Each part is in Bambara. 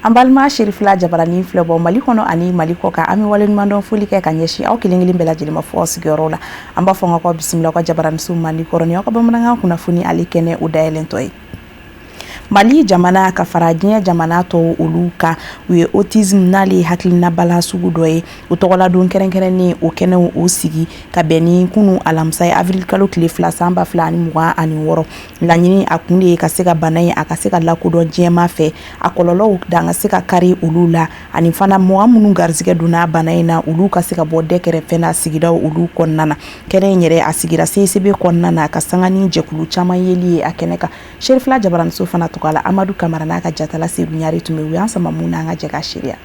An balima Serifila Jabaranin filɛbɔ Mali kɔnɔ ani Mali kɔ kan, an bɛ waleɲumandɔn foli kɛ ka ɲɛsin aw kelen kelen bɛɛ lajɛlen ma fo aw sigiyɔrɔ la. An b'a fɔ n ka bisimila aw ka jabaraninso mandi kɔrɔ ni aw ka bamanankan kunnafoni ale kɛnɛ o dayɛlɛntɔ ye. Mali jamana ka fara diɲɛ jamana tɔw olu kan, u ye autisme, n'ale ye hakilinabana sugu dɔ ye, o tɔgɔladon kɛrɛnkɛrɛnnen o kɛnɛw o sigi ka bɛn ni kunu alamisa ye, avril kalo tile 2 san 2026. Laɲini a kun de ye ka se ka bana in a ka se ka lakodɔn diɲɛma fɛ, a kɔlɔlɔw dan ka se ka kari olu la, ani fana mɔgɔ minnu garisɛgɛ donna bana in na, olu ka se ka bɔ dɛ kɛrɛfɛ na sigidaw olu kɔnɔna na. Kɛnɛ in yɛrɛ a sigira CICB kɔnɔna na ka sanga ni jɛkulu caman yeli ye a kɛnɛ kan. Serifila Jabaraninso fana tɔgɔ la, Amadu Kamara n'a ka jatala Sedu Ɲare tun bɛ u y'an sama mun na, an ka jɛ ka seereya.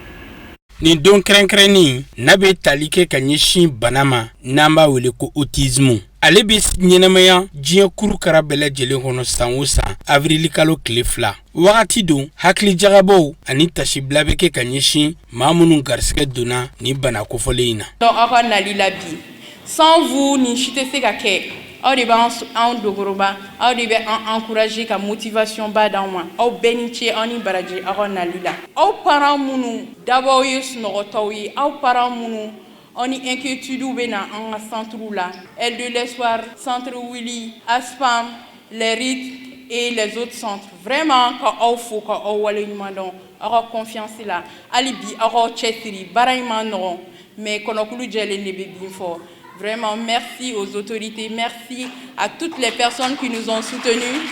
Nin don kɛrɛnkɛrɛnnen n'a bɛ tali kɛ ka ɲɛsin bana ma n'an b'a wele ko autisme, ale bɛ ɲɛnamaya diɲɛ kurukara bɛɛ lajɛlen kɔnɔ san o san avril kalo tile 2. Wagati don hakilijagabɔw ani tasibila bɛ kɛ ka ɲɛsin maa minnu garisɛgɛ donna nin bana kofɔlen in na. Aw ka nali la bi, sans vous nin si tɛ se ka kɛ. Aw de b'an anw dogoroba, aw de bɛ an encourager ka motivation ba d'anw ma. Aw bɛɛ ni ce, aw ni baraji aw ka nali la. Aw parents minnu dabaw ye sunɔgɔtɔw ye, aw parents minnu aw ni inquiétude bɛ na an ka centre la, Aile de l'Espoir, Centre Willy, ASPAM, les RIT et les autres centres, vraiment ka aw fo ka aw waleɲuman dɔn aw ka confiance la. Hali bi aw k'aw cɛsiri, baara in ma nɔgɔn, mais kɔnɔkulu jɛlen de bɛ bin fɔ. Vraiment, merci aux autorités, merci à toutes les personnes qui nous ont soutenus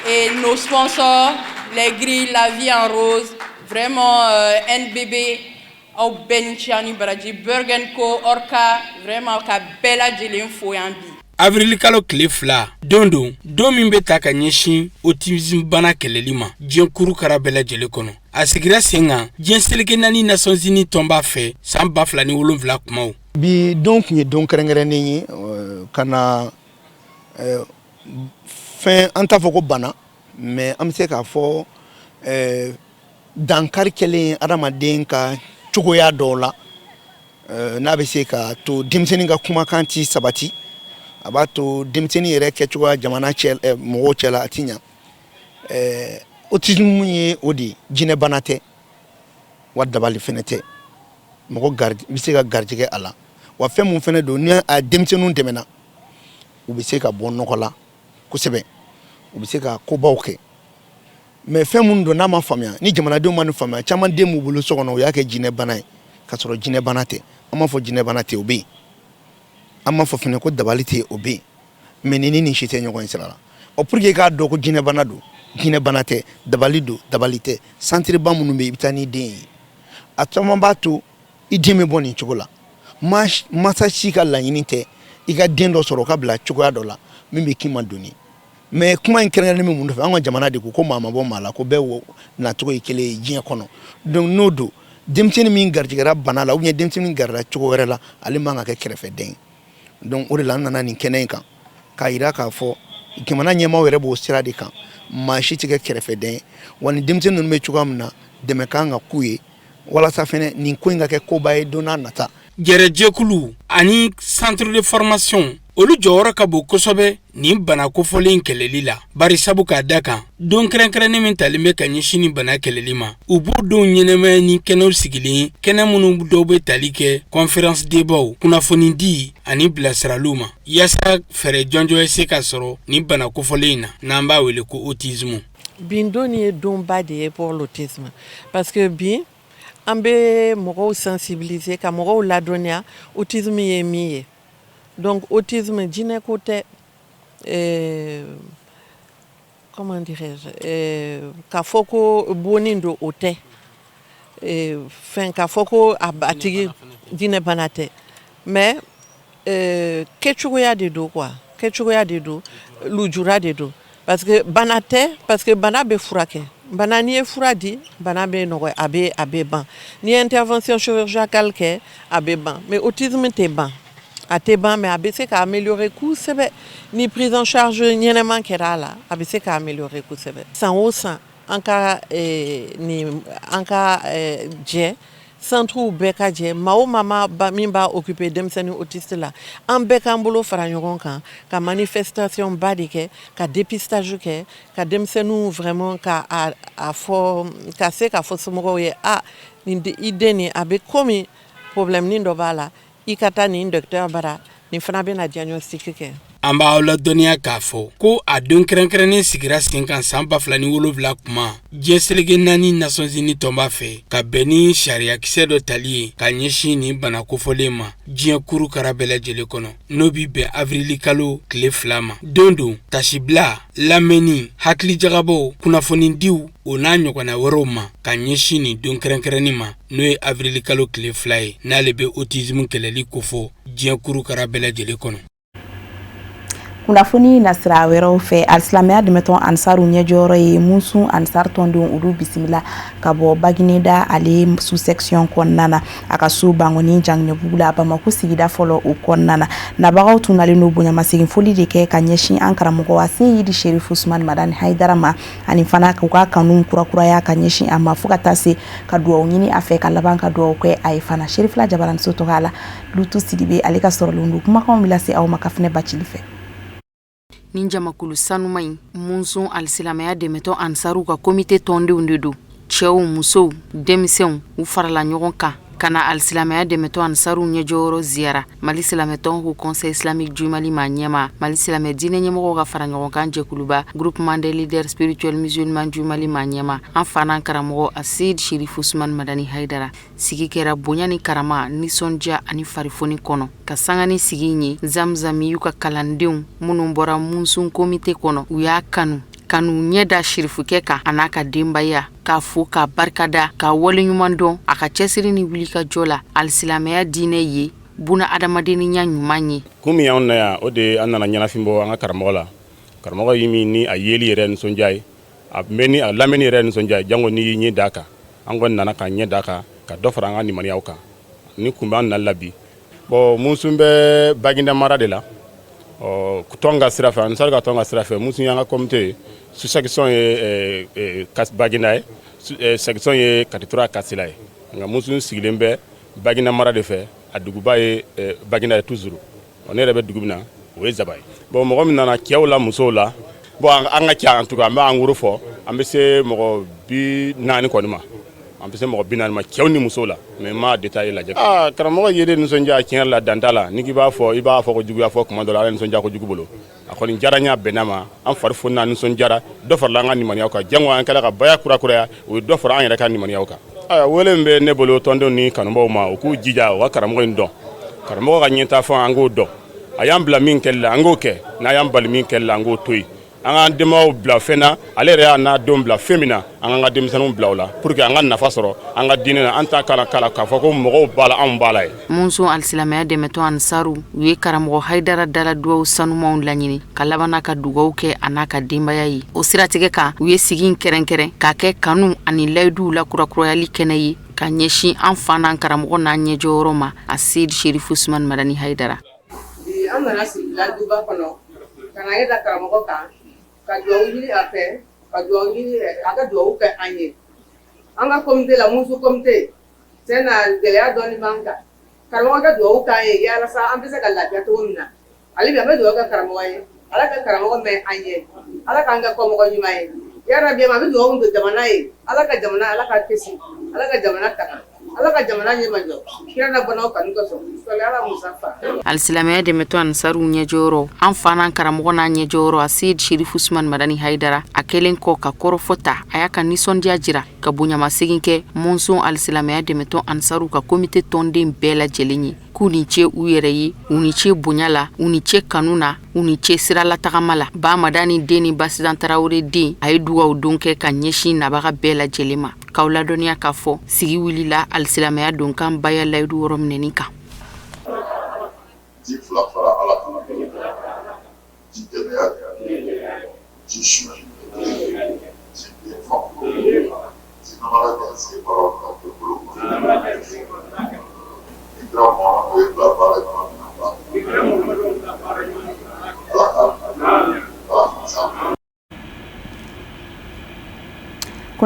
et nos sponsors, les Grilles, La Vie en Rose, vraiment NBB, aw bɛɛ ni ce, aw ni baraji, Bergenco, Orca, vraiment ka bɛɛ lajɛlen fo yan bi. Avril kalo tile 2 don don don min bɛ ta ka ɲɛsin autisme bana kɛlɛli ma diɲɛ kurukara bɛɛ lajɛlen kɔnɔ, a sigira sen kan diɲɛ seleke naani Nations Unies tɔnba fɛ san 2007 kumaw. Bi don tun ye don kɛrɛnkɛrɛnnen ye ka na fɛn, an t'a fɔ ko bana, mais an bɛ se k'a fɔ dankari kɛlen adamaden ka cogoya dɔw la, n'a bɛ se ka to denmisɛnnin ka kumakan ti sabati, a b'a to denmisɛnnin yɛrɛ kɛcogoya jamana cɛ mɔgɔw cɛ la, a ti ɲa. Autisme ye o de ye. Jinɛbana tɛ wa, dabali fɛnɛ tɛ. Mɔgɔ gari i bɛ se ka garijɛgɛ a la wa. Fɛn mun fɛnɛ don, ni a denmisɛnninw dɛmɛna, u bɛ se ka bɔ nɔgɔ la kosɛbɛ, u bɛ se ka kobaw kɛ. Mais fɛn mun don, n'a ma faamuya, ni jamanadenw ma nin faamuya, caman den b'u bolo so kɔnɔ, u y'a kɛ jinɛbana ye k'a sɔrɔ jinɛbana tɛ. An b'a fɔ jinɛbana tɛ, o bɛ yen. An b'a fɔ fɛnɛ ko dabali tɛ, o bɛ yen. Mais ni nin si tɛ ɲɔgɔn ye sira la. Ɔ, pour que i k'a dɔn ko jinɛbana don, jinɛbana tɛ, dabali don, dabali tɛ, centre ba minnu bɛ yen, i bɛ taa n'i den ye. A caman b'a to i den bɛ bɔ nin cogo la. Masa si ka laɲini tɛ i ka den dɔ sɔrɔ o ka bila cogoya dɔ la min bɛ k'i ma doni. Mais kuma in kɛrɛnkɛrɛnnen bɛ mun nɔfɛ? An ka jamana de ko ko maa ma bɔ maa la, ko bɛɛ nacogo ye kelen ye diɲɛ kɔnɔ. Donc n'o don, denmisɛnnin min garijɛgɛra bana la ou bien denmisɛnnin garila cogo wɛrɛ la, ale man ka kɛ kɛrɛfɛden ye. Donc o de la an nana nin kɛnɛ in kan k'a yira k'a fɔ jamana ɲɛmaaw yɛrɛ b'o sira de kan, maa si tɛ kɛ kɛrɛfɛden ye wa. Ni denmisɛnnin ninnu bɛ cogoya min na, dɛmɛ kan ka k'u ye walasa fɛnɛ nin ko in ka kɛ koba ye don n'a nata. Gɛrɛjɛkulu ani centre de formation, olu jɔyɔrɔ ka bon kosɛbɛ nin bana kofɔlen kɛlɛli la, bari sabu k'a da kan don kɛrɛnkɛrɛnnen min talen bɛ ka ɲɛsin nin bana kɛlɛli ma, u b'o denw ɲɛnɛmaya ni kɛnɛw sigilen, kɛnɛ minnu dɔw bɛ tali kɛ conférence débatw, kunnafoni di ani bilasiraliw ma, yaasa fɛɛrɛ jɔnjɔn ye se ka sɔrɔ nin bana kofɔlen in na n'an b'a wele ko autisme. Bi don ye donba de ye pour l'autisme, parce que bi an bɛ mɔgɔw sensibiliser, ka mɔgɔw ladɔnniya autisme ye min ye. Donc autisme jinɛ ko tɛ, comment dirais-je, k'a fɔ ko bonni don, o tɛ fɛn, k'a fɔ ko a tigi jinɛ bana tɛ, mais kɛcogoya de don quoi, kɛcogoya de don, lujura de don. Parce que bana tɛ, parce que bana bɛ furakɛ. Bana, n'i ye fura di, bana bɛ nɔgɔya, a bɛ ban. N'i ye intervention chirurgicale kɛ, a bɛ ban. Mais autisme tɛ ban, a tɛ ban, mais a bɛ se ka améliorer kosɛbɛ. Ni prise en charge ɲɛnɛman kɛra a la, a bɛ se ka améliorer kosɛbɛ. San o san, an ka nin an ka jɛ Centrew bɛɛ ka jɛ, maa o maa min b'a occuper denmisɛnnin autiste la, an bɛɛ k'an bolo fara ɲɔgɔn kan ka manifestation ba de kɛ, ka dépistage kɛ, ka denmisɛnninw vraiment ka a fɔ, ka se k'a fɔ somɔgɔw ye: a nin i den nin, a bɛ komi problème dɔ b'a la, i ka taa nin docteur bara, nin fana bɛna diagnostic kɛ. An b'aw ladɔnniya k'a fɔ ko a don kɛrɛnkɛrɛnnen sigira sen kan san 2007 kuma diɲɛ seleke naani Nations Unies tɔnba fɛ, ka bɛn ni sariyakisɛ dɔ tali ye ka ɲɛsin nin bana kofɔlen ma diɲɛ kuru kara bɛɛ lajɛlen kɔnɔ, n'o bi bɛn avrili kalo tile 2 ma. Don don tasibila, lamɛnni, hakilijagabɔw, kunnafonidiw, o n'a ɲɔgɔnna wɛrɛw ma ka ɲɛsin nin don kɛrɛnkɛrɛnnin ma, n'o ye avrili kalo tile 2 ye, n'ale bɛ autisme kɛlɛli kofɔ diɲɛ kuru kara bɛɛ lajɛlen kɔnɔ. Kunnafoni nasira wɛrɛw fɛ, alisilamɛya dɛmɛtɔn Ansaru ɲɛjɔyɔrɔ ye Musu Ansar tɔndenw, olu bisimila ka bɔ Bagineda ale sous section kɔnɔna na, a ka so Bankɔni Janginɛbugu la, Bamakɔ sigida fɔlɔ o kɔnɔna na. Nabagaw tun nalen don bonyamasegin foli de kɛ ka ɲɛsin an karamɔgɔ Aseyidi Sherifu Usumani Madani Hayidara ma, ani fana k'u ka kanu kurakuraya ka ɲɛsin a ma, fo ka taa se ka dugawu ɲini a fɛ, ka laban ka dugawu kɛ a ye fana. Sherifila Jabaraniso tɔgɔ la, Lutu Sidibe ale ka sɔrɔlen don kumakanw bɛ lase aw ma Kafinɛ Bacili fɛ. Nin jamakulu sanuma in, Munsun alisilamɛya dɛmɛtɔn Ansaru ka komite tɔndenw de don. Cɛw, musow, denmisɛnw, u farala ɲɔgɔn kan ka na alisilamɛya dɛmɛtɔn Ansaru ɲɛjɔyɔrɔ ziyara, Mali silamɛtɔn Haut Conseil islamique du Mali maa ɲɛmaa, Mali silamɛ diinɛ ɲɛmɔgɔw ka fara ɲɔgɔn kan jɛkuluba Groupement des leaders spirituels musulmans du Mali maa ɲɛmaa, an fa n'an karamɔgɔ Aseyid Sherifu Usumani Madani Hayidara. Sigi kɛra bonya ni karama, nisɔndiya ani farifoni kɔnɔ. Ka sanga ni sigi in ye, Zamzami y'u ka kalandenw minnu bɔra Munsun komite kɔnɔ, u y'a kanu ka n'u ɲɛ da sirifukɛ kan a n'a ka denbaya, k'a fo, k'a barikada, k'a waleɲuman dɔn a ka cɛsiri ni wulikajɔ la alisilamɛya diinɛ ye buna adamadenya ɲuman ye. Kun min y'anw na yan, o de ye an nana ɲɛnafin bɔ an ka karamɔgɔ la. Karamɔgɔ ye min ni a yeli yɛrɛ nisɔndiya ye, a mɛnni, a lamɛnni yɛrɛ nisɔndiya ye, jango n'i y'i ɲɛ d'a kan. An kɔni nana k'an ɲɛ d'a kan, ka dɔ fara an ka limaniyaw kan. Ni kun b'an nali la bi. Bon, Musun bɛ Baginda mara de la. Ɔ tɔn ka sira fɛ, Ansar ka tɔn ka sira fɛ, Musun y'an ka comité ye. Sous section ye Baginda ye, section ye Katitura Kasila ye. Nka Musun sigilen bɛ Baginda mara de fɛ, a duguba ye Baginda ye toujours. Ne yɛrɛ bɛ dugu min na, o ye Zaba ye. Bon, mɔgɔ min nana, cɛw la, musow la, bon, an ka ca. En tout cas, an bɛ en gros fɔ, an bɛ se mɔgɔ 40 kɔni ma, an bɛ se mɔgɔ 40 ma, cɛw ni musow la, mais n m'a détaillé lajɛ. Aa, karamɔgɔ yelen nisɔndiya, tiɲɛ yɛrɛ la, dan t'a la. N'i k'i b'a fɔ, i b'a fɔ ko juguya fɔ kuma dɔ la, ala nisɔndiya kojugu bolo. A kɔni diyara n ye, a bɛnna ma, an fari fonina, nisɔndiyara, dɔ farala an ka limaniyaw kan, jango an kɛla ka baya kurakuraya, o ye dɔ fara an yɛrɛ ka limaniyaw kan. Ayiwa, wele min bɛ ne bolo tɔndenw ni kanubaw ma, u k'u jija u ka karamɔgɔ in dɔn, karamɔgɔ ka ɲɛtaa fɔ an k'o dɔn. A y'an bila min kɛli la, an k'o kɛ. N'a y'an bali min kɛli la, an k'o to yen. An k'an denbayaw bila fɛn na, ale yɛrɛ y'a n'a denw bila fɛn min na, an k'an ka denmisɛnninw bila o la, pour que an ka nafa sɔrɔ an ka diinɛ na. An ta kala kala k'a fɔ ko mɔgɔw b'a la, anw b'a la ye. Munsun alisilamɛya dɛmɛtɔn Ansaru, u ye karamɔgɔ Hayidara dala dugawu sanumanw laɲini, ka labanna ka dugawu kɛ a n'a ka denbaya ye. O siratigɛ kan, u ye sigi in kɛrɛnkɛrɛn k'a kɛ kanu ani layiduw la kurakurayali kɛnɛ ye ka ɲɛsin an fa n'an karamɔgɔ n'an ɲɛjɔyɔrɔ ma, Aseyid Sherifu Usumani Madani Hayidara. Bi, an nana sigila duba kɔnɔ ka na ɲɛ da karamɔgɔ kan, ka dugawu ɲini a fɛ, ka dugawu ɲini a ka dugawu kɛ an ye. An ka comité la, Musu comité, tiɲɛ na, gɛlɛya dɔɔni b'an kan. Karamɔgɔ ka dugawu k'an ye walasa an bɛ se ka lafiya cogo min na. Hali bi, an bɛ dugawu kɛ karamɔgɔ ye, Ala ka karamɔgɔ mɛn an ye, Ala k'an kɛ kɔmɔgɔ ɲuman ye. Yarabi, an bɛ dugawu don jamana ye, Ala ka jamana, Ala ka kisi, Ala ka jamana tanga, Ala ka jamana ɲɛmajɔ kira na bɔnnaw kanu kosɔn. Sɔli ala musa fa. Alisilamɛya dɛmɛtɔn Ansaru ɲɛjɔyɔrɔ, an fa n'an karamɔgɔ n'an ɲɛjɔyɔrɔ Aseyid Sherifu Usumani Madani Hayidara, a kɛlen kɔ ka kɔrɔfɔ ta, a y'a ka nisɔndiya jira ka bonyamasegin kɛ Mɔnsɔn alisilamɛya dɛmɛtɔn Ansaru ka komite tɔnden bɛɛ lajɛlen ye, k'u ni ce u yɛrɛ ye, u ni ce bonya la, u ni ce kanu na, u ni ce siralatagama la. Ba Madani den ni Basidan Tarawele den, a ye dugaw don kɛ ka ɲɛsin nabaga bɛɛ lajɛlen ma. K'aw ladɔnniya k'a fɔ sigi wulila alisilamɛya donkan baya layidu yɔrɔ minɛni kan. Ji fila fara Ala kana ji gɛlɛya, ji suɲɛ, ji den fa, ji namara garisɛgɛ baaraw ka kɛ bolo ma. Ni kira Muhamadu ye bila baara ɲuman min na, Ala k'a Ala k'a s'an ma.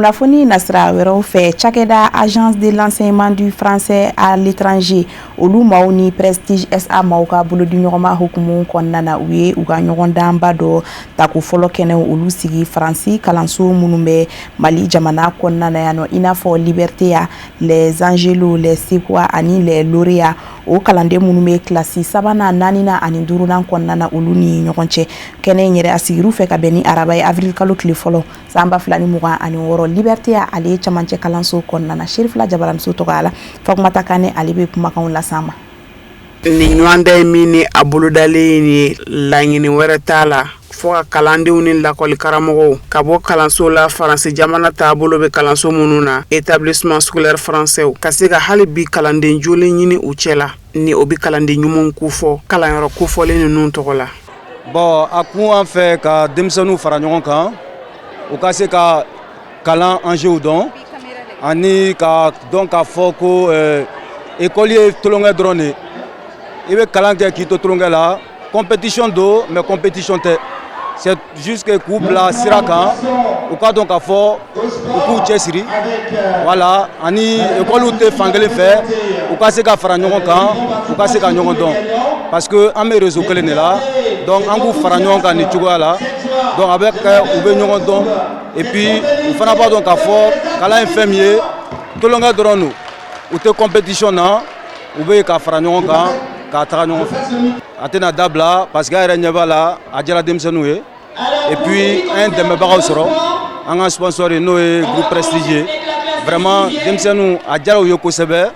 Kunnafoni nasira wɛrɛw fɛ, cakɛda Agence de l'enseignement du français à l'étranger, olu maaw ni Prestige SA maaw ka bolodiɲɔgɔnma hukumu kɔnɔna na, u ye u ka ɲɔgɔndanba dɔ tako fɔlɔ kɛnɛw olu sigi Faransi kalanso minnu bɛ Mali jamana kɔnɔna na yan nɔ, i n'a fɔ Liberté A, les Angelots, les Sekoua ani les Lauréats. O kalanden minnu bɛ kilasi sabanan, naaninan ani duurunan kɔnɔna na, olu ni ɲɔgɔn cɛ. Kɛnɛ in yɛrɛ, a sigir'u fɛ ka bɛn ni araba ye, avril kalo tile fɔlɔ san 2026, Liberté A ale camancɛ kalanso kɔnɔna na. Serifila Jabaramuso tɔgɔ la, Fatumata Kane ale bɛ kumakanw las'an ma. Nin ɲɔgɔndan ye min ni a bolodalen ye, laɲini wɛrɛ t'a la fo ka kalandenw ni lakɔli karamɔgɔw ka bɔ kalanso la Faransi jamana taabolo bɛ kalanso minnu na, établissement scolaire français, ka se ka hali bi kalanden jolen ɲini u cɛ la, ni o bɛ kalanden ɲumanw kofɔ kalanyɔrɔ kofɔlen ninnu tɔgɔ la. Bon, a kun an fɛ ka denmisɛnninw fara ɲɔgɔn kan, u ka se ka kalan enjeu dɔn ani ka dɔn k'a fɔ ko école ye tulonkɛ dɔrɔn de. I bɛ kalan kɛ k'i to tulonkɛ la. Compétition don, mais compétition tɛ, c'est juste que k'u bila sira kan, u ka dɔn k'a fɔ u k'u cɛsiri, voilà. Ani école tɛ fankelen fɛ, u ka se ka fara ɲɔgɔn kan, u ka se ka ɲɔgɔn dɔn, parce que an bɛ réseau kelen de la. Donc an k'u fara ɲɔgɔn kan nin cogoya la. Donc a bɛ kɛ u bɛ ɲɔgɔn dɔn, et puis u fana b'a dɔn k'a fɔ kalan ye fɛn min ye, tulonkɛ dɔrɔn don, u tɛ compétition na, u bɛ ka fara ɲɔgɔn kan k'a taga ɲɔgɔn fɛ. A tɛna dabila, parce que a yɛrɛ ɲɛ b'a la, a diyara denmisɛnninw ye. Et puis an ye dɛmɛbagaw sɔrɔ, an ka sponsor ye, n'o ye groupe Prestige ye. Vraiment, denmisɛnninw, a diyara u ye kosɛbɛ.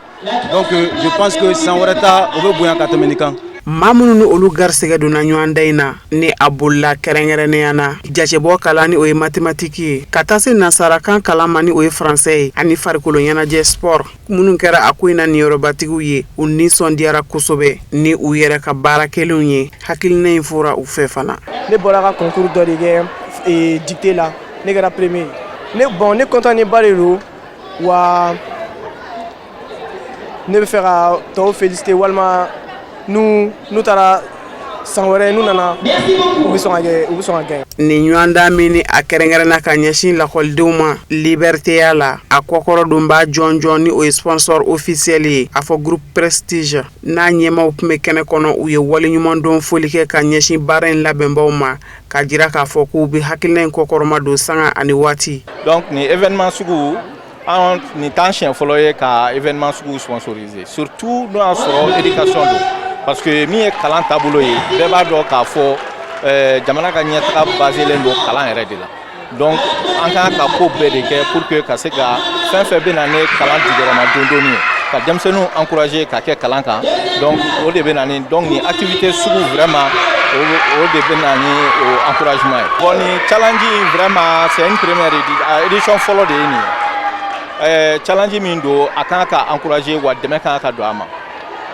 Donc je pense que san wɛrɛ ta, o bɛ bonya ka tɛmɛ nin kan. Maa minnu ni olu garisɛgɛ donna ɲɔgɔndan in na, ni a bolila kɛrɛnkɛrɛnnenya na jatebɔ kalan, ni o ye mathématique ye, ka taa se nansarakan kalan ma, ni o ye français ye, ani farikolo ɲɛnajɛ, sport, minnu kɛra a ko in na niyɔrɔbatigiw ye, u nisɔndiyara kosɛbɛ ni u yɛrɛ ka baara kɛlenw ye. Hakilina in fɔra u fɛ fana. Ne bɔra ka concours dɔ de kɛ dictée la, ne kɛra premier ne. Bon, ne content ba de don wa. Ne bɛ fɛ ka tɔw féliciter, walima n'u taara san wɛrɛ, n'u nana, u bɛ sɔn ka kɛ, u bɛ sɔn ka gagner. Nin ɲɔgɔndan min ni a kɛrɛnkɛrɛnna ka ɲɛsin lakɔlidenw ma Liberté la, a kɔkɔrɔ donba jɔnjɔn, ni o ye sponsor officiel ye, a fɔ groupe Prestige n'a ɲɛmaw tun bɛ kɛnɛ kɔnɔ, u ye waleɲumandɔn foli kɛ ka ɲɛsin baara in labɛnbaw ma, k'a jira k'a fɔ k'u bɛ hakilina in kɔkɔrɔma don sanga ani waati. Donc nin événement sugu, an nin t'an siɲɛ fɔlɔ ye ka événement sugu sponsoriser, surtout n'o y'a sɔrɔ éducation don, parce que min ye kalan taabolo ye, bɛɛ b'a dɔn k'a fɔ jamana ka ɲɛtaga baselen don kalan yɛrɛ de la. Donc an kan ka ko bɛɛ de kɛ pour que ka se ka fɛn fɛn bɛ na ni kalan jukɔrɔma dondonni ye, ka denmisɛnninw encourager ka kɛ kalan kan. Donc o de bɛ na ni, donc nin activité sugu, vraiment, o de bɛ na ni o encouragement ye. Bon, nin challenge in, vraiment, c'est une première édition fɔlɔ de ye nin ye. Challenge min don, a kan ka encourager wa dɛmɛ kan ka don a ma,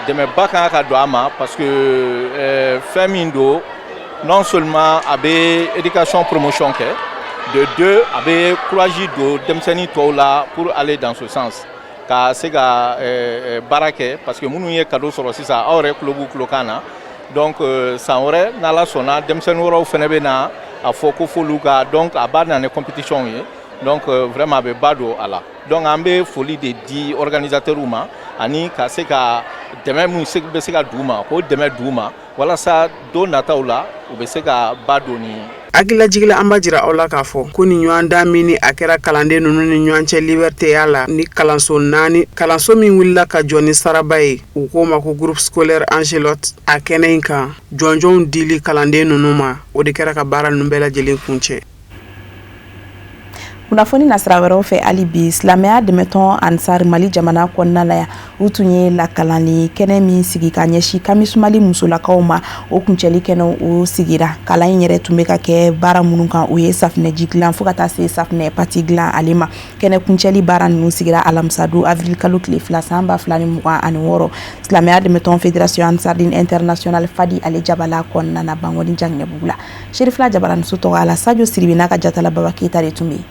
dɛmɛba kan ka don a ma, parce que fɛn min don, non seulement a bɛ éducation promotion kɛ, de deux, a bɛ courage don denmisɛnnin tɔw la pour aller dans ce sens, ka se ka baara kɛ, parce que minnu ye cadeau sɔrɔ sisan, aw yɛrɛ tulo b'u tulokan na. Donc san wɛrɛ, n'Ala sɔnna, denmisɛnnin wɛrɛw fana bɛ na a fɔ ko f'olu ka. Donc a b'a na ni compétition ye. Donc vraiment, a bɛ ba don a la. Donc an bɛ foli de di organisateurs ma, ani ka se ka dɛmɛ min bɛ se ka d'u ma, k'o dɛmɛ d'u ma, walasa don nataw la, u bɛ se ka ba don nin. Hakililajigila, an b'a jira aw la k'a fɔ ko nin ɲɔgɔndan min ni a kɛra kalanden ninnu ni ɲɔgɔn cɛ Liberté la, ni kalanso naani, kalanso min wulila ka jɔ ni saraba ye, u k'o ma ko groupe scolaire Angelot, a kɛnɛ in kan, jɔnjɔnw dili kalanden ninnu ma, o de kɛra ka baara ninnu bɛɛ lajɛlen kuncɛ. Kunnafoni nasira wɛrɛw fɛ hali bi, silamɛya dɛmɛtɔn Ansar Mali jamana kɔnɔna la yan, u tun ye lakalanni kɛnɛ min sigi ka ɲɛsin kamisumali musolakaw ma, o kuncɛli kɛnɛ o sigira. Kalan in yɛrɛ tun bɛ ka kɛ baara minnu kan, o ye safinɛji dilan fo ka taa se safinɛ pâte dilan ale ma. Kɛnɛ kuncɛli baara ninnu sigira alamisadon, avril kalo tile 2 san 2026, silamɛya dɛmɛtɔn Fédération Ansardine Internationale Fadi ale jabala kɔnɔna na, Bankɔni Jaginɛbugu la. Serifila Jabaraniso tɔgɔ la, Sadio Siribe n'a ka jatala Baba Keyita de tun bɛ yen.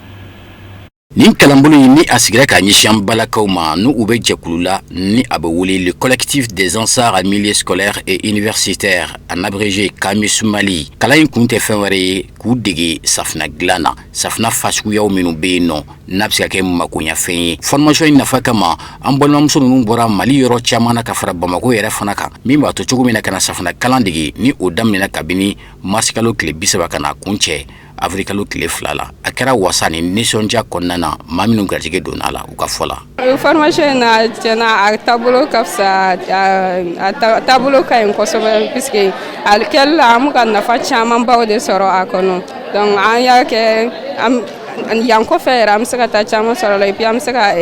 Nin kalanbolo in ni a sigira ka ɲɛsin an balakaw ma, n'u u bɛ jɛkulu la ni a bɛ wele le Collectif des Ansars en milieu scolaire et universitaire, en abrégé CAMUS Mali. Kalan in kun tɛ fɛn wɛrɛ ye k'u dege safinɛ dilan na, safinɛ fasuguyaw minnu bɛ yen nɔ, n'a bɛ se ka kɛ makoɲɛfɛn ye. Formation in nafa kama, an balimamuso ninnu bɔra Mali yɔrɔ caman na ka fara Bamakɔ yɛrɛ fana kan, min b'a to cogo min na ka na safinɛ kalan dege, ni o daminɛna kabini marisikalo tile 30 ka na kuncɛ awirilikalo tile 2 la. A kɛra wasa ni nisɔndiya kɔnɔna na. Maa minnu garijɛgɛ donna a la, u ka fɔ la. Formation in na, tiɲɛna, a taabolo ka fisa, a taabolo ka ɲi kosɛbɛ, puisque a kɛli la, an bɛ ka nafa camanbaw de sɔrɔ a kɔnɔ. Donc an y'a kɛ yan kɔfɛ yɛrɛ, an bɛ se ka taa caman sɔrɔ a la, et puis an bɛ se ka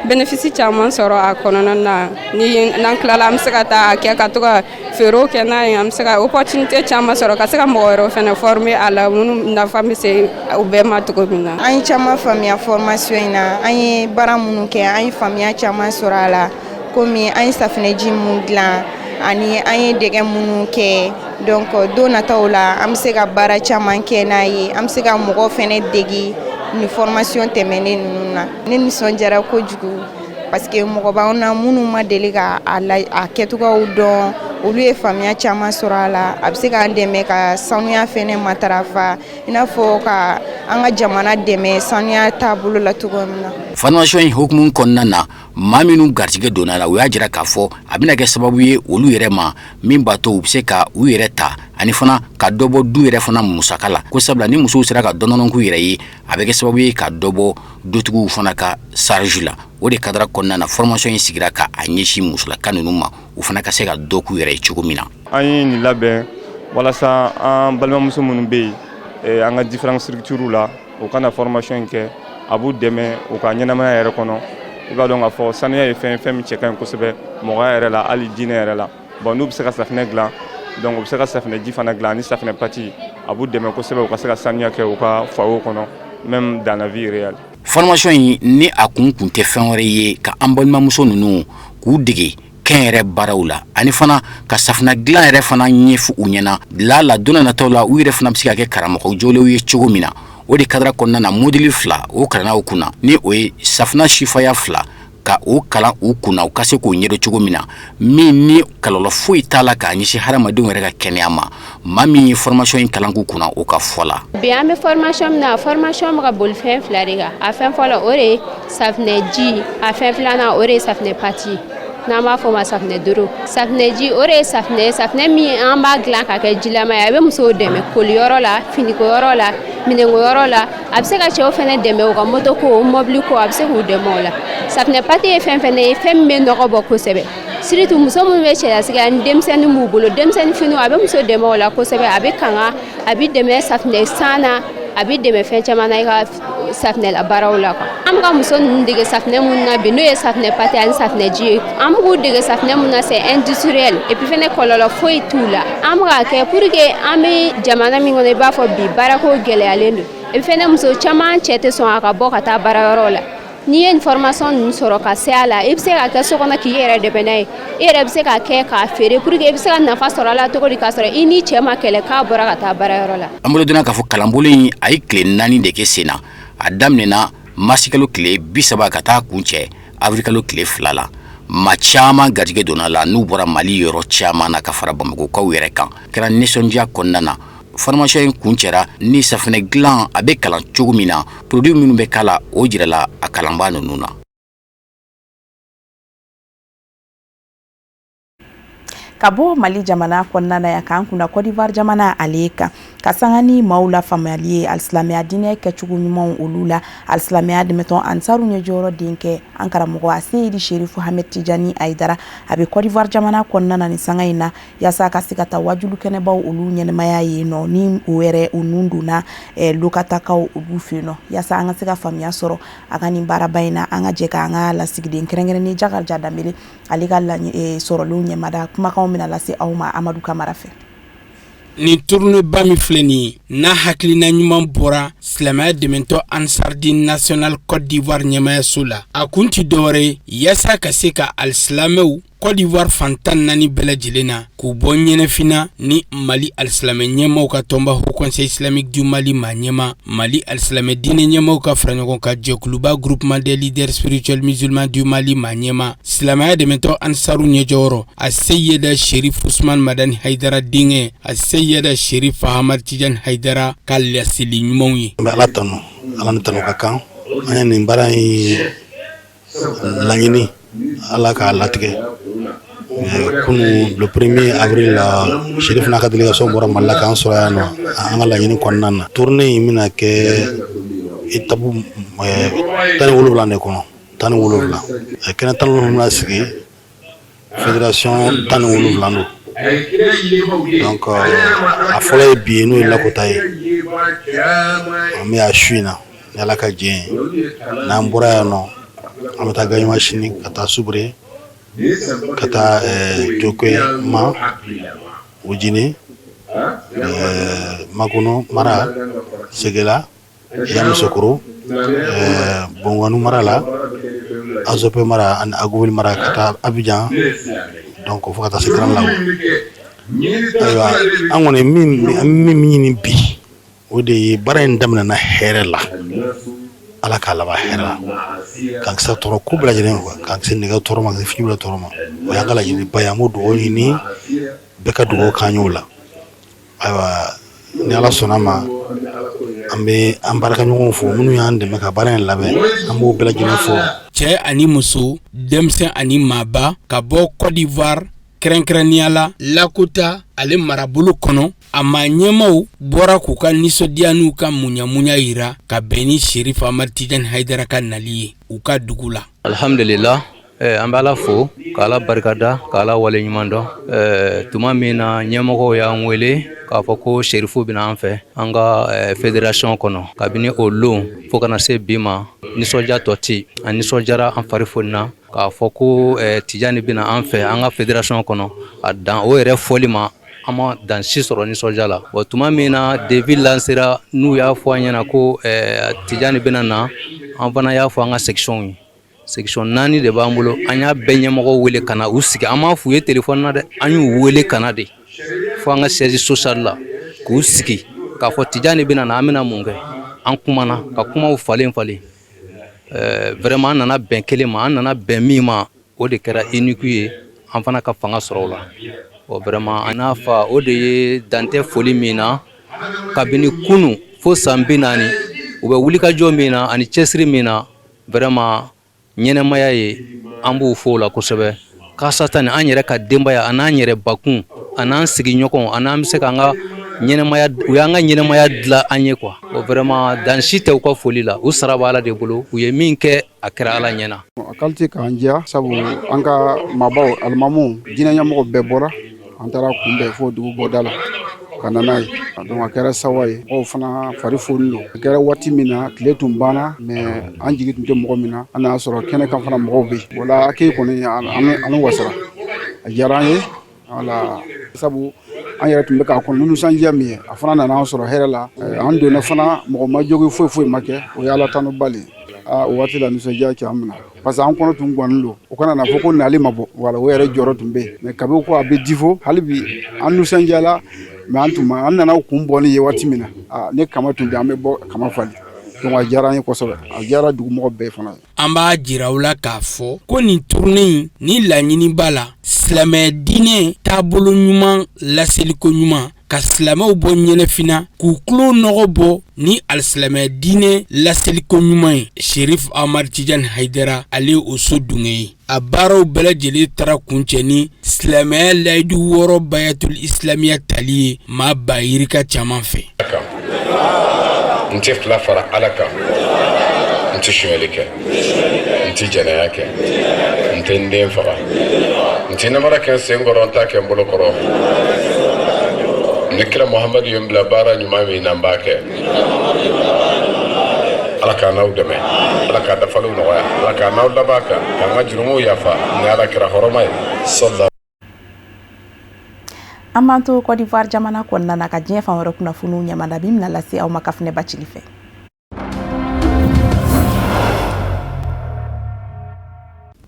bénéfice caman sɔrɔ a kɔnɔna na. Ni n'an tilala, an bɛ se ka taa kɛ ka to ka feerew kɛ n'a ye. An bɛ se ka opportunité caman sɔrɔ ka se ka mɔgɔ wɛrɛw fana former a la, minnu nafa bɛ se u bɛɛ ma cogo min na. An ye caman faamuya formation in na. An ye baara minnu kɛ, an ye faamuya caman sɔrɔ a la, komi an ye safinɛji mun dilan ani an ye dɛgɛ minnu kɛ. Donc don nataw la, an bɛ se ka baara caman kɛ n'a ye. An bɛ se ka mɔgɔw fana degi ni formation tɛmɛnen ninnu na. Ne nisɔndiyara kojugu, parce que mɔgɔ b'anw na minnu ma deli ka a la a kɛcogoyaw dɔn, olu ye faamuya caman sɔrɔ a la. A bɛ se k'an dɛmɛ ka sanuya fɛnɛ matarafa, i n'a fɔ ka an ka jamana dɛmɛ sanuya taabolo la cogo min na. Formation in hukumu kɔnɔna na, maa minnu garijɛgɛ donna la, u y'a jira k'a fɔ a bɛna kɛ sababu ye olu yɛrɛ ma, min b'a to u bɛ se ka u yɛrɛ ta ani fana ka dɔ bɔ du yɛrɛ fana musaka la, ko sabula ni musow sera ka dɔɔnin k'u yɛrɛ ye, a bɛ kɛ sababu ye ka dɔ bɔ dutigiw fana ka charge la. O de cadre kɔnɔna na, formation in sigira ka a ɲɛsin musolaka ninnu ma, u fana ka se ka dɔ k'u yɛrɛ ye cogo min na. An ye nin labɛn walasa an balimamuso minnu bɛ yen an ka différentes structures la, u ka na formation in kɛ. A b'u dɛmɛ u ka ɲɛnamaya yɛrɛ kɔnɔ. I b'a dɔn k'a fɔ saniya ye fɛn fɛn min cɛ ka ɲi kosɛbɛ mɔgɔya yɛrɛ la, hali diinɛ yɛrɛ la. Bon, n'u bɛ se ka safinɛ dilan, donc u bɛ se ka safinɛji fana dilan ani safinɛ pâte. A b'u dɛmɛ kosɛbɛ u ka se ka saniya kɛ u ka foyer kɔnɔ, même dans la vie réelle. Formation in ni a kun tɛ fɛn wɛrɛ ye ka an balimamuso ninnu k'u dege kɛn yɛrɛ baaraw la, ani fana ka safinɛ dilan yɛrɛ fana ɲɛfɔ u ɲɛna la la don nataw la, u yɛrɛ fana bɛ se ka kɛ karamɔgɔ jɔlenw ye cogo min na. O de cadre kɔnɔna na, module 2 o kalanna u kunna, ni o ye safinɛ sifaya 2, ka o kalan u kunna, u ka se k'o ɲɛdɔn cogo min na, min ni kɔlɔlɔ foyi t'a la k'a ɲɛsin hadamadenw yɛrɛ ka kɛnɛya ma. Maa min ye formation in kalan k'u kunna, o ka fɔ la. Bi, an bɛ formation min na, formation bɛ ka boli fɛn 2 de kan. A fɛn fɔlɔ, o de ye safinɛji. A fɛn filanan, o de ye safinɛ pâte, n'an b'a fɔ o ma safinɛ doro. Safinɛji, o de ye safinɛ ye, safinɛ min an b'a dilan ka kɛ jilama ye. A bɛ musow dɛmɛ koliyɔrɔ la, finikoyɔrɔ la, minɛnkoyɔrɔ la. A bɛ se ka cɛw fɛnɛ dɛmɛ u ka moto ko, mɔbili ko, a bɛ se k'u dɛmɛ o la. Safinɛ pâte ye fɛn fɛnɛ ye, fɛn min bɛ nɔgɔ bɔ kosɛbɛ, surtout muso minnu bɛ cɛlasigi la ni denmisɛnnin b'u bolo, denmisɛnnin finiw, a bɛ muso dɛmɛ o la kosɛbɛ. A bɛ kanga, a bɛ dɛmɛ safinɛ san na, a bɛ dɛmɛ fɛn caman na i ka safinɛla baaraw la quoi. An bɛ ka muso ninnu dege safinɛ minnu na bi, n'o ye safinɛ pâte ani safinɛji ye, an bɛ k'u dege safinɛ minnu na, c'est industriel, et puis fɛnɛ kɔlɔlɔ foyi t'u la. An bɛ k'a kɛ pour que an bɛ jamana min kɔnɔ, i b'a fɔ bi baarako gɛlɛyalen don, et puis fɛnɛ muso caman cɛ tɛ sɔn a ka bɔ ka taa baarayɔrɔ la. N'i ye nin formation ninnu sɔrɔ ka se a la, i bɛ se ka kɛ so kɔnɔ k'i yɛrɛ dɛmɛ n'a ye. I yɛrɛ bɛ se ka kɛ k'a feere pour que i bɛ se ka nafa sɔrɔ a la cogo di, k'a sɔrɔ i ni cɛ ma kɛlɛ k'a bɔra ka taa baarayɔrɔ la. An bolo donna k'a fɔ kalanbolo in, a ye tile 4 de kɛ sen na. A daminɛna marisikalo tile 30 ka taa kuncɛ awirilikalo tile 2 la. Maa caman garijɛgɛ donna la, n'u bɔra Mali yɔrɔ caman na ka fara Bamakɔkaw yɛrɛ kan. Kɛra nisɔndiya kɔnɔna na. Formation in kuncɛra ni safinɛ dilan a bɛ kalan cogo min na, produit minnu bɛ k'a la, o jirala a kalanbaa ninnu na. Ka bɔ Mali jamana kɔnɔna na yan, k'an kunna Côte d'Ivoire jamana ale kan, ka sanga ni maaw la faamuyali ye alisilamɛya diinɛ kɛcogo ɲumanw olu la, alisilamɛya dɛmɛtɔn Ansaru ɲɛjɔyɔrɔ denkɛ, an karamɔgɔ Aseyidi Serifu Hamɛd Tijani Ayidara, a bɛ Côte d'Ivoire jamana kɔnɔna na nin sanga in na, yaasa ka se ka taa wajulu kɛnɛbaw olu ɲɛnɛmaya yen nɔ, ni o yɛrɛ u nun donna lokatakaw olu fɛ yen nɔ, yaasa an ka se ka faamuya sɔrɔ a ka nin baaraba in na. An ka jɛ k'an ka lasigiden kɛrɛnkɛrɛnnen Jakarija Danbele, ale ka sɔrɔlenw ɲɛmada kumakanw bɛna lase aw ma Amadu Kamara fɛ. Nin tournée ba min filɛ nin ye, n'a hakilina ɲuman bɔra silamɛya dɛmɛtɔn Ansardine National Côte d'Ivoire ɲɛmayaso la, a kun ti dɔwɛrɛ ye yaasa ka se ka alisilamɛw Côte d'Ivoire fan 14 bɛɛ lajɛlen na k'u bɔ ɲɛnafin na ni Mali alisilamɛ ɲɛmaaw ka tɔnba Haut Conseil islamique du Mali maa ɲɛmaa, Mali alisilamɛ diinɛ ɲɛmaaw ka faraɲɔgɔnkan jɛkuluba Groupement des leaders spirituels musulmans du Mali maa ɲɛmaa, silamɛya dɛmɛtɔn Ansaru ɲɛjɔyɔrɔ a Seyida Sherif Usman Madani Hayidara denkɛ a Seyida Sherif Ahmad Tijani Hayidara ka laseli ɲumanw ye. An bɛ Ala tanu, Ala ni tanu ka kan. An ye nin baara in laɲini, Ala k'a latigɛ kunun le premier avril la, Sherif n'a ka délégation bɔra Mali la k'an sɔrɔ yan nɔ. An ka laɲini kɔnɔna na, tournée in bɛna kɛ étape 17 de kɔnɔ, 17 kɛnɛ 17 bɛna sigi, fédération 17 don. Donc a fɔlɔ ye bi ye, n'o ye Lakota ye. An bɛ a su in na, ni Ala ka diɲɛ ye. N'an bɔra yan nɔ, an bɛ taa Gaɲuma sini, ka taa Subure, ka taa Jokema, Ujini, Makono mara, Segela, Yamusokoro, Bongouanou mara la, Adzopé mara ani Agouville mara, ka taa Abidjan, donc fo ka taa se Grand Lahou. Ayiwa, an kɔni min ɲini bi, o de ye baara in daminɛna hɛrɛ la, Ala k'a laban hɛrɛ la, k'an kisi tɔɔrɔ ko bɛɛ lajɛlen ma, k'an kisi nɛgɛ tɔɔrɔ ma, k'an kisi fiɲɛ tɔɔrɔ ma. O y'an ka laɲiniba ye. An b'o dugawu ɲini bɛɛ ka dugawu k'an y'o la. Ayiwa, ni Ala sɔnna ma, an bɛ an baarakɛɲɔgɔnw fo, minnu y'an dɛmɛ ka baara in labɛn, an b'o bɛɛ lajɛlen fo. Cɛ ani muso, denmisɛn ani maaba, ka bɔ Côte d'Ivoire, kɛrɛnkɛrɛnnenya la Lakota ale marabolo kɔnɔ, a maa ɲɛmaw bɔra k'u ka nisɔndiya n'u ka muɲamuɲa yira ka bɛn ni Sherif Ahmad Tijani Hayidara ka nali ye u ka dugu la. Alhamdulillah, an bɛ Ala fo, ka Ala barikada, ka Ala waleɲuman dɔn. Tuma min na ɲɛmɔgɔw y'an wele k'a fɔ ko Sherifu bɛna an fɛ an ka fédération kɔnɔ, kabini o lon fo ka na se bi ma, nisɔndiya tɔ tɛ. An nisɔndiyara, an fari fonina k'a fɔ ko Tijani bɛna an fɛ an ka fédération kɔnɔ. A dan o yɛrɛ fɔli ma, an ma dan si sɔrɔ nisɔndiya la. Bon, tuma min na devis lancera, n'u y'a fɔ an ɲɛna ko Tijani bɛna na, an fana y'a fɔ an ka section ye. Section naani de b'an bolo. An y'a bɛɛ ɲɛmɔgɔ wele ka na u sigi. An m'a f'u ye téléphone na dɛ, an y'u wele ka na de fo an ka siège social la, k'u sigi k'a fɔ Tijani bɛna na, an bɛna mun kɛ. An kumana ka kumaw falen falen. Vraiment, an nana bɛn kelen ma. An nana bɛn min ma, o de kɛra unique ye. An fana ka fanga sɔrɔ o la. Bon, vraiment, an n'a fa o de ye dantɛ foli min na, kabini kunu fo san 40, u bɛ wulikajɔ min na ani cɛsiri min na, vraiment, ɲɛnɛmaya ye, an b'u fo o la kosɛbɛ. Kasata ni an yɛrɛ ka denbaya, a n'an yɛrɛ bakun, a n'an sigiɲɔgɔnw, a n'an bɛ se k'an ka ɲɛnɛmaya, u y'an ka ɲɛnɛmaya dilan an ye quoi. Bon, vraiment, dan si tɛ u ka foli la. U sara bɛ Ala de bolo. U ye min kɛ, a kɛra Ala ɲɛna. A qualité k'an diya, sabu an ka maabaw, alimamuw, diinɛ ɲɛmɔgɔ bɛɛ bɔra. An taara kunbɛn fo dugu bɔda la ka na n'a ye. Donc a kɛra sawa ye, mɔgɔw fana fari foni don. A kɛra waati min na, tile tun banna, mais an jigi tun tɛ mɔgɔ min na, an n'a sɔrɔ kɛnɛ kan fana mɔgɔw bɛ yen. O la accueil kɔni, an wasara, a diyara an ye. Wala sabu an yɛrɛ tun bɛ k'a kɔnɔ ni nisɔndiya min ye, a fana nana an sɔrɔ hɛrɛ la. An donna fana, mɔgɔ ma jogi, foyi foyi ma kɛ. O ye Ala tanu bali. O waati la, nisɔndiya cɛ an minɛ, parce que an kɔnɔ tun gannen don, o kana na fɔ ko nali ma bɔ. Wala o yɛrɛ jɔyɔrɔ tun bɛ yen. Mais kabi ko a bɛ Difo, hali bi an nisɔndiyala, mais an tun ma an nana kun bɔ ni ye waati min na, ne kama tun bɛ, an bɛ bɔ kama fali. Donc a diyara an ye kosɛbɛ, a diyara dugumɔgɔ bɛɛ fana ye. An b'a jira aw la k'a fɔ ko nin tournée in ni laɲini b'a la, silamɛ diinɛ taabolo ɲuman laseliko ɲuman, ka silamɛw bɔ ɲɛnafin na, k'u tulo nɔgɔ bɔ ni alisilamɛ diinɛ laseliko ɲuman ye. Sherif Ahmad Tijani Hayidara, ale o so dunge ye. A baaraw bɛɛ lajɛlen taara kuncɛ ni silamɛya layidu 6 bayatul islamiya tali ye maa ba yirika caman fɛ. N tɛ fila fara Ala kan, n tɛ sonyali kɛ, n tɛ jɛnɛya kɛ, n tɛ n den faga, n tɛ namara kɛ n sen kɔrɔ, n t'a kɛ n bolo kɔrɔ. Ni kira Muhamadu ye n bila baara ɲuman min na, n b'a kɛ. Ala k'an n'aw dɛmɛ, Ala k'a dafaliw nɔgɔya, Ala k'an n'aw laban kan, k'an ka jurumuw yafa ni Ala kira hɔrɔma ye sɔla. An b'an to Côte d'Ivoire jamana kɔnɔna na ka diɲɛ fan wɛrɛ kunnafoniw ɲamada min bɛna lase aw ma Kafunɛ Bacili fɛ.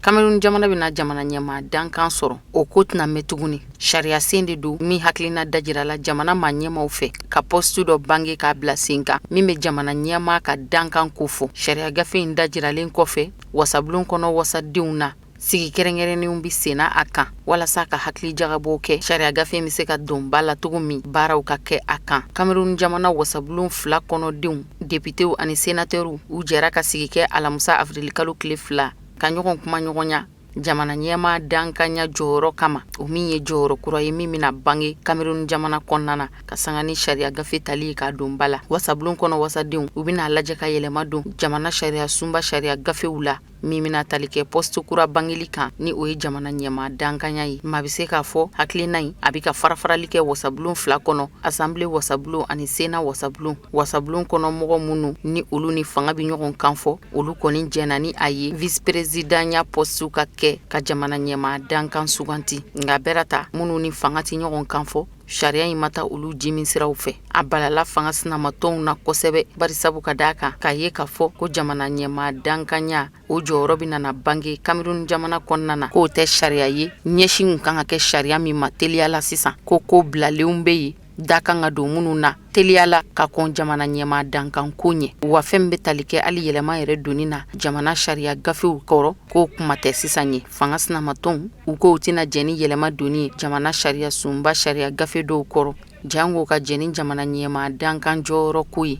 Kamerun jamana bɛna jamana ɲɛmaa dankan sɔrɔ, o ko tɛna mɛn tuguni. Sariyasen de don min hakilina dajirala jamana maa ɲɛmaaw fɛ ka poste dɔ bange k'a bila sen kan min bɛ jamana ɲɛmaa ka dankan kofɔ. Sariya gafe in dajiralen kɔfɛ wasabulon kɔnɔ wasadenw na, sigi kɛrɛnkɛrɛnnenw bɛ senna a kan walasa ka hakilijagabɔw kɛ sariya gafe in bɛ se ka don ba la cogo min, baaraw ka kɛ a kan. Kamerun jamana wasabulon fila kɔnɔdenw, depitew ani senatɛriw, u jɛra ka sigi kɛ alamisa awirilikalo tile 2 ka ɲɔgɔn kumaɲɔgɔnya jamana ɲɛmaa dankanya jɔyɔrɔ kama, o min ye jɔyɔrɔ kura ye min bɛna bange Kamerun jamana kɔnɔna na ka sanga ni sariya gafe tali ye k'a don ba la. Wasabulon kɔnɔ wasadenw, u bɛna lajɛ ka yɛlɛma don jamana sariya sunba sariya gafew la min bɛna tali kɛ poste kura bangeli kan, ni o ye jamana ɲɛmaa dankanya ye. Maa bɛ se k'a fɔ hakilina in a bɛ ka farafarali kɛ wasabulon fila kɔnɔ, assemblée wasabulon ani sénat wasabulon. Wasabulon kɔnɔ mɔgɔ minnu ni olu ni fanga bɛ ɲɔgɔn kan fɔ, olu kɔni jɛnna ni a ye vice-présidentya poste ka kɛ ka jamana ɲɛmaa dankan suganti. Nka bɛrɛ ta minnu ni fanga tɛ ɲɔgɔn kan fɔ, sariya in ma taa olu jimi siraw fɛ. A balala fanga sinamatɔnw na kosɛbɛ, barisabu ka d'a kan k'a ye k'a fɔ ko jamana ɲɛmaa dankanya o jɔyɔrɔ bɛ nana bange Kamerun jamana kɔnɔna na, k'o tɛ sariya ye ɲɛsin kan ka kɛ sariya min ma teliya la sisan, ko ko bilalenw bɛ yen da kan ka don minnu na teliya la ka kɔn jamana ɲɛmaa dankan ko ɲɛ. Wa fɛn bɛ tali kɛ hali yɛlɛma yɛrɛ donni na jamana sariya gafew kɔrɔ, k'o kuma tɛ sisan ye. Fanga sinamatɔnw, u k'o tɛna jɛn ni yɛlɛma donni ye jamana sariya sunba sariya gafe dɔw kɔrɔ, jango ka jɛn ni jamana ɲɛmaa dankan jɔyɔrɔ ko ye.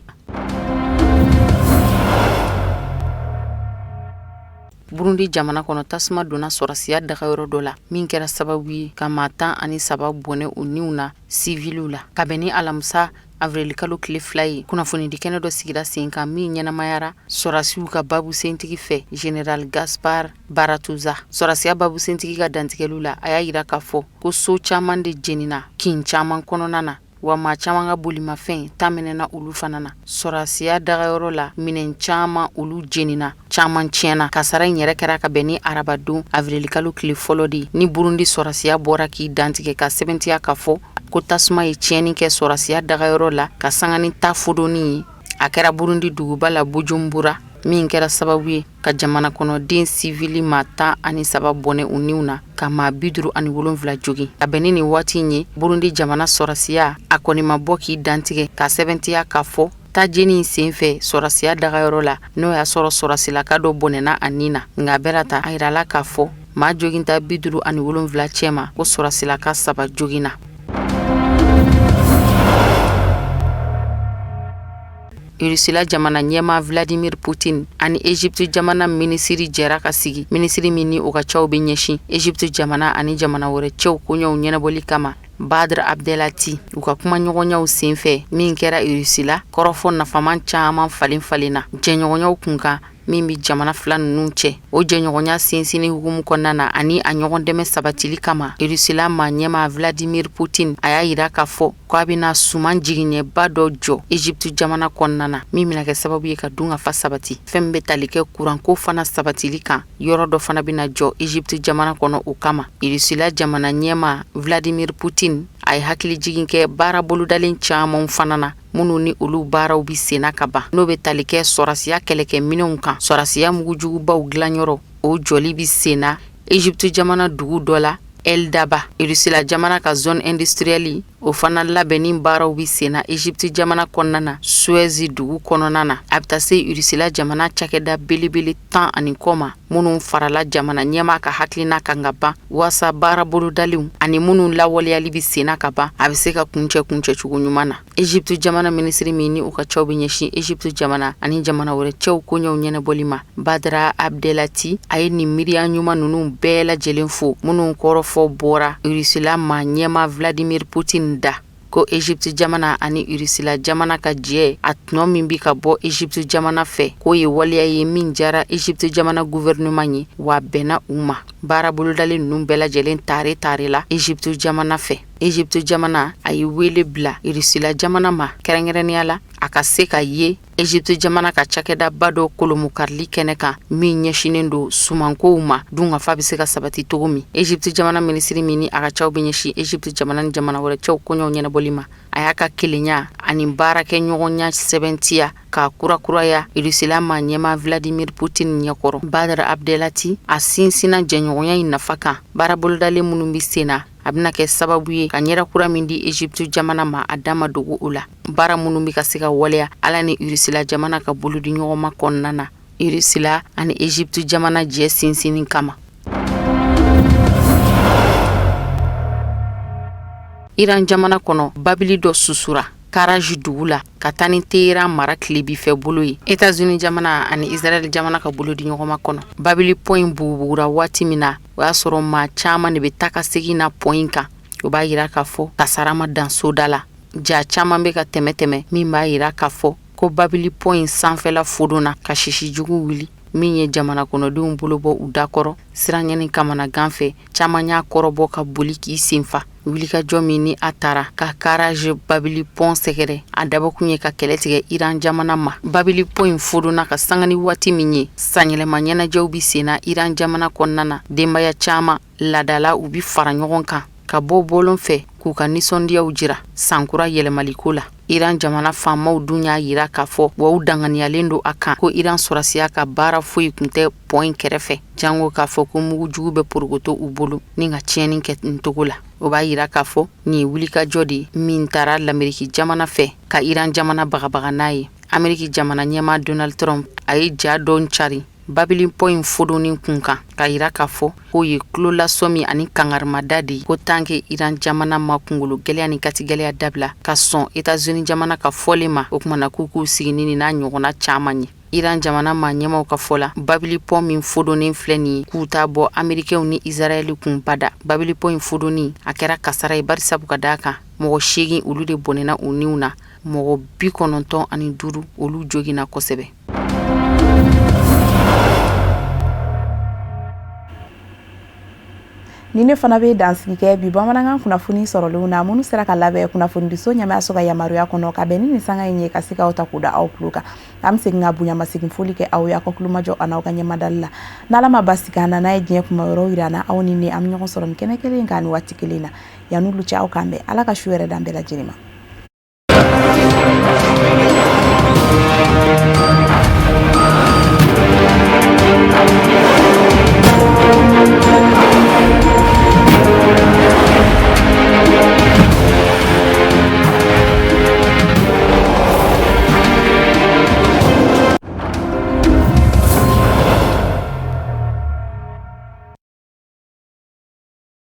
Burundi jamana kɔnɔ, tasuma donna sɔrɔsiya dagayɔrɔ dɔ la min kɛra sababu ye ka maa 13 bɔnɛ u niw na siviliw la. Ka bɛn ni alamisa awirilikalo tile 2 ye, kunnafonidi kɛnɛ dɔ sigira sen kan min ɲɛnamayara sɔrɔsiw ka babusentigi fɛ, Général Gaspard Baratuza. Sɔrɔsiya babusentigi ka dantigɛliw la, a y'a jira k'a fɔ ko so caman de jenina kin caman kɔnɔna na, wa maa caman ka bolimafɛn ta minɛna olu fana na. Sɔrɔsiya dagayɔrɔ la, minɛn caman olu jenina, caman tiɲɛna. Kasara in yɛrɛ kɛra ka bɛn ni arabadon awirilikalo tile fɔlɔ de ye, ni Burundi sɔrɔsiya bɔra k'i dantigɛ ka sɛbɛntiya k'a fɔ ko tasuma ye tiɲɛni kɛ sɔrɔsiya dagayɔrɔ la ka sanga ni ta fodonni ye. A kɛra Burundi duguba la Bujumbura, min kɛra sababu ye ka jamana kɔnɔden sivili maa 13 bɔnɛ u niw na, ka maa 57 jogin. Ka bɛn ni nin waati in ye, Burundi jamana sɔrɔsiya a kɔni ma bɔ k'i dantigɛ ka sɛbɛntiya k'a fɔ tajeni in senfɛ sɔrɔsiya dagayɔrɔ la, n'o y'a sɔrɔ sɔrɔsilaka dɔ bɔnɛna a ni na. Nka bɛrɛ ta, a yirala k'a fɔ maa joginta 57 cɛma, ko sɔrɔsilaka 3 joginna. Irisila jamana ɲɛmaa Vladimir Putin ani Egypte jamana minisiri jɛra ka sigi, minisiri min ni o ka caw bɛ ɲɛsin Egypte jamana ani jamana wɛrɛ cɛw koɲɛw ɲɛnabɔli kama, Badr Abdelati. U ka kumaɲɔgɔnyaw senfɛ min kɛra Irisila, kɔrɔfɔ nafaman caman falen falenna jɛɲɔgɔnyaw kunkan min bɛ jamana fila ninnu cɛ. O jɛɲɔgɔnya sinsinni hukumu kɔnɔna na ani a ɲɔgɔn dɛmɛ sabatili kama, Irisila maa ɲɛmaa Vladimir Putin a y'a jira k'a fɔ ko a bɛna suman jiginyɛba dɔ jɔ Egypte jamana kɔnɔna na min bɛna kɛ sababu ye ka dunkafa sabati. Fɛn min bɛ tali kɛ kuranko fana sabatili kan, yɔrɔ dɔ fana bɛna jɔ Egypte jamana kɔnɔ o kama. Irisila jamana ɲɛmaa Vladimir Putin a ye hakilijigin kɛ baara bolodalen camanw fana na minnu ni olu baaraw bɛ senna ka ban, n'o bɛ tali kɛ sɔrɔsiya kɛlɛkɛminɛnw kan. Sɔrɔsiya mugujugubaw dilanyɔrɔ, o jɔli bɛ senna Egypte jamana dugu dɔ la, El Daba. Irisila jamana ka zone industrielle, o fana labɛnni baaraw bɛ senna Egypte jamana kɔnɔna na, Suez dugu kɔnɔna na. A bɛ taa se Irisila jamana cakɛda belebele 10 ani kɔ ma minnu farala jamana ɲɛmaa ka hakilina kan ka ban, waasa baara bolodalenw ani minnu lawaleyali bɛ senna ka ban, a bɛ se ka kuncɛ kuncɛcogo ɲuman na. Egypte jamana minisiri min ni u ka caw bɛ ɲɛsin Egypte jamana ani jamana wɛrɛ cɛw koɲɛw ɲɛnabɔli ma, Badra Abdelati, a ye nin miiriya ɲuman ninnu bɛɛ lajɛlen fo minnu kɔrɔfɔ bɔra Irisila maa ɲɛmaa Vladimir Putin da, ko Egypte jamana ani Irisila jamana ka jɛ, a tɔnɔ min bɛ ka bɔ Egypte jamana fɛ, k'o ye waleya ye min diyara Egypte jamana gouvernement ye, wa bɛnna u ma. Baara bolodalen ninnu bɛɛ lajɛlen tare tare la Egypte jamana fɛ. Egypte jamana a ye wele bila Irisila jamana ma kɛrɛnkɛrɛnnenya la a ka se ka ye Egypte jamana ka cakɛdaba dɔ kolomokarili kɛnɛ kan min ɲɛsinnen don sumankow ma, dunkafa bɛ se ka sabati cogo min. Egypte jamana minisiri min ni a ka caw bɛ ɲɛsin Egypte jamana ni jamana wɛrɛ cɛw koɲɛw ɲɛnabɔli ma, A y'a ka kelenya ani baarakɛɲɔgɔnya sɛbɛntiya k'a kurakuraya Irisila maa ɲɛmaa Vladimir Putin ɲɛkɔrɔ. Badr Abdelati a sinsinna jɛɲɔgɔnya in nafa kan, baara bolodalen minnu bɛ sen na, a bɛna kɛ sababu ye ka ɲɛda kura min di Egypte jamana ma, a da ma dogo o la. Baara minnu bɛ ka se ka waleya ala ni Irisila jamana ka bolodiɲɔgɔnma kɔnɔna na, Irisila ani Egypte jamana jɛ sinsinni kama. Iran jamana kɔnɔ, babili dɔ susura Karaj dugu la ka taa ni Teheran mara tilebinfɛ bolo ye. Etats-Unis jamana ani Israël jamana ka bolodiɲɔgɔnma kɔnɔ, babili pɔn in bugubugura waati min na, o y'a sɔrɔ maa caman de bɛ taa ka segin na pɔn in kan. O b'a yira k'a fɔ kasara ma dan soda la. Ja caman bɛ ka tɛmɛ tɛmɛ min b'a yira k'a fɔ ko babili pɔn in sanfɛla fodonna ka sisi jugu wuli, min ye jamana kɔnɔdenw bolo bɔ u dakɔrɔ siranɲɛ ni kamanagan fɛ. Caman y'a kɔrɔbɔ ka boli k'i senfa. Wulikajɔ min ni a taara ka Karaj babili pɔn sɛgɛrɛ, a dabɔkun ye ka kɛlɛ tigɛ Iran jamana ma. Babili pɔn in fodonna ka sanga ni waati min ye, sanyɛlɛma ɲɛnajɛw bɛ senna Iran jamana kɔnɔna na. Denbaya caman laadala u bɛ fara ɲɔgɔn kan ka bɔ bɔlɔn fɛ k'u ka nisɔndiyaw jira sankura yɛlɛmaliko la. Iran jamana faamaw dun y'a yira k'a fɔ wa u danganiyalen don a kan ko Iran sɔrɔsiya ka baara foyi tun tɛ pɔn in kɛrɛfɛ, jango k'a fɔ ko mugujugu bɛ porokoto u bolo ni ka tiɲɛni kɛ nin cogo la. O b'a yira k'a fɔ nin ye wulikajɔ de ye min taara Lameriki jamana fɛ ka Iran jamana bagabaga n'a ye. Ameriki jamana ɲɛmaa Donald Trump a ye ja dɔ cari babili pɔn in fodonni kun kan k'a yira k'a fɔ k'o ye tulolasɔmi ani kangarimada de ye ko tant que Iran jamana ma kunkolo gɛlɛya ni katigɛlɛya dabila ka sɔn Etats-Unis jamana ka fɔlen ma, o tuma na k'u k'u sigi ni nin n'a ɲɔgɔnna caman ye. Iran jamana maa ɲɛmaw ka fɔ la, babili pɔn min fodonnen filɛ nin ye, k'u t'a bɔ Amerikɛnw ni Israɛl kun bada. Babili pɔn in fodonni a kɛra kasara ye, barisabu ka d'a kan mɔgɔ 8 olu de bɔnɛna u niw na, mɔgɔ 95 olu joginna kosɛbɛ. Ni ne fana bɛ dansigi kɛ bi bamanankan kunnafoni sɔrɔlenw na, minnu sera ka labɛn kunnafonidiso ɲɛmaayaso ka yamaruya kɔnɔ ka bɛn ni nin sanga in ye ka se k'aw ta k'u da aw tulo kan. An bɛ segin ka bonyamasegin foli kɛ aw ye aw ka tulomajɔ an'aw ka ɲɛmadali la. N'Ala ma basi k'an na, n'a ye diɲɛ kuma wɛrɛw yira an na, aw ni ne an bɛ ɲɔgɔn sɔrɔ nin kɛnɛ kelen kan nin waati kelen na. Yan'olu cɛ, aw k'an bɛn. Ala ka su hɛrɛ d'an bɛɛ lajɛlen ma.